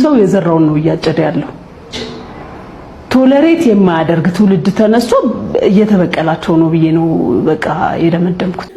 ሰው የዘራውን ነው እያጨደ ያለው። Tolerate የማያደርግ ትውልድ ተነስቶ እየተበቀላቸው ነው ብዬ ነው በቃ የደመደምኩት።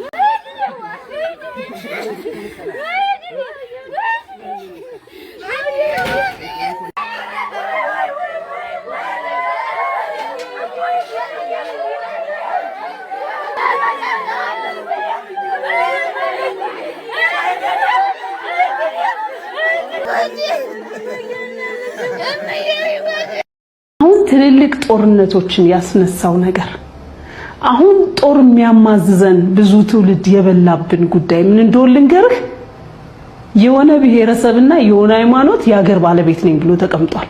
አሁን ትልልቅ ጦርነቶችን ያስነሳው ነገር፣ አሁን ጦር የሚያማዝዘን ብዙ ትውልድ የበላብን ጉዳይ ምን እንደሆነ ልንገርህ። የሆነ ብሔረሰብና የሆነ ሃይማኖት የሀገር ባለቤት ነኝ ብሎ ተቀምጧል።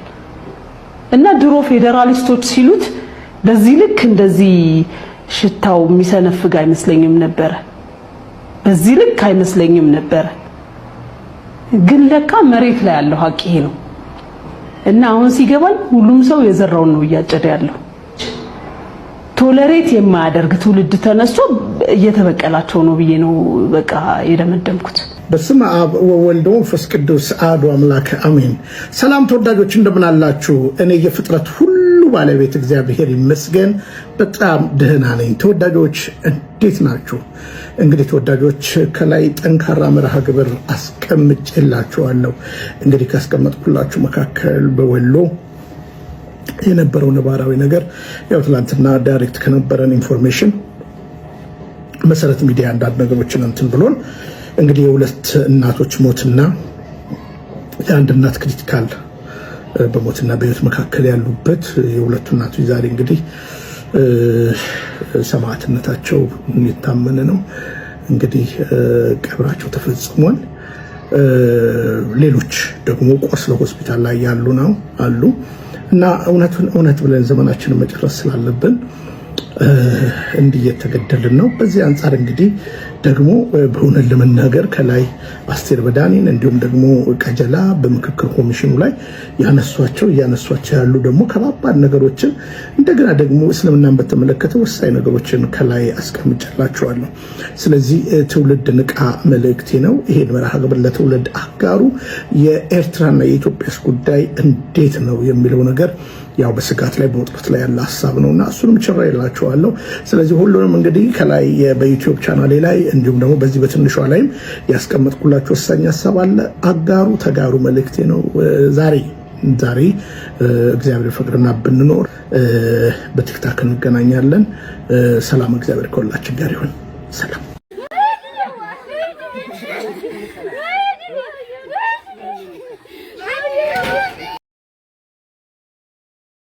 እና ድሮ ፌዴራሊስቶች ሲሉት በዚህ ልክ እንደዚህ ሽታው የሚሰነፍግ አይመስለኝም ነበረ። በዚህ ልክ አይመስለኝም ነበረ። ግን ለካ መሬት ላይ ያለው ሀቅ ይሄ ነው። እና አሁን ሲገባኝ ሁሉም ሰው የዘራውን ነው እያጨደ ያለው። Tolerate የማያደርግ ትውልድ ተነስቶ እየተበቀላቸው ነው ብዬ ነው በቃ የደመደምኩት። በስመ አብ ወወልድ ወመንፈስ ቅዱስ አሐዱ አምላክ አሜን። ሰላም ተወዳጆች እንደምን አላችሁ? እኔ የፍጥረት ሁሉ ባለቤት እግዚአብሔር ይመስገን በጣም ደህና ነኝ። ተወዳጆች እንዴት ናችሁ? እንግዲህ ተወዳጆች ከላይ ጠንካራ መርሃ ግብር አስቀምጬላችኋለሁ። እንግዲህ ካስቀመጥኩላችሁ መካከል በወሎ የነበረው ነባራዊ ነገር ያው ትላንትና direct ከነበረን information መሰረት ሚዲያ አንዳንድ ነገሮችን እንትን ብሎን እንግዲህ የሁለት እናቶች ሞትና የአንድ እናት critical በሞትና በሕይወት መካከል ያሉበት የሁለቱ እናቶች ዛሬ እንግዲህ ሰማዕትነታቸው የታመነ ነው። እንግዲህ ቀብራቸው ተፈጽሟል። ሌሎች ደግሞ ቆስለው ሆስፒታል ላይ ያሉ ነው አሉ እና እውነቱን እውነት ብለን ዘመናችንን መጨረስ ስላለብን እንዲህ እየተገደልን ነው። በዚህ አንጻር እንግዲህ ደግሞ በእውነት ለመናገር ከላይ አስቴር በዳኔን እንዲሁም ደግሞ ቀጀላ በምክክር ኮሚሽኑ ላይ ያነሷቸው እያነሷቸው ያሉ ደግሞ ከባባድ ነገሮችን እንደገና ደግሞ እስልምናን በተመለከተ ወሳኝ ነገሮችን ከላይ አስቀምጬላችኋለሁ። ስለዚህ ትውልድ ንቃ መልእክቴ ነው። ይሄን መርሃ ግብር ለትውልድ አጋሩ። የኤርትራና የኢትዮጵያስ ጉዳይ እንዴት ነው የሚለው ነገር ያው በስጋት ላይ በውጥረት ላይ ያለ ሀሳብ ነውና እሱንም ችራ ይላችኋለሁ። ስለዚህ ሁሉንም እንግዲህ ከላይ በዩቲዩብ ቻናሌ ላይ እንዲሁም ደግሞ በዚህ በትንሿ ላይም ያስቀመጥኩላችሁ ወሳኝ ሀሳብ አለ። አጋሩ፣ ተጋሩ መልእክቴ ነው። ዛሬ እግዚአብሔር ፈቅድና ብንኖር በ TikTok እንገናኛለን። ሰላም፣ እግዚአብሔር ከሁላችን ጋር ይሁን። ሰላም።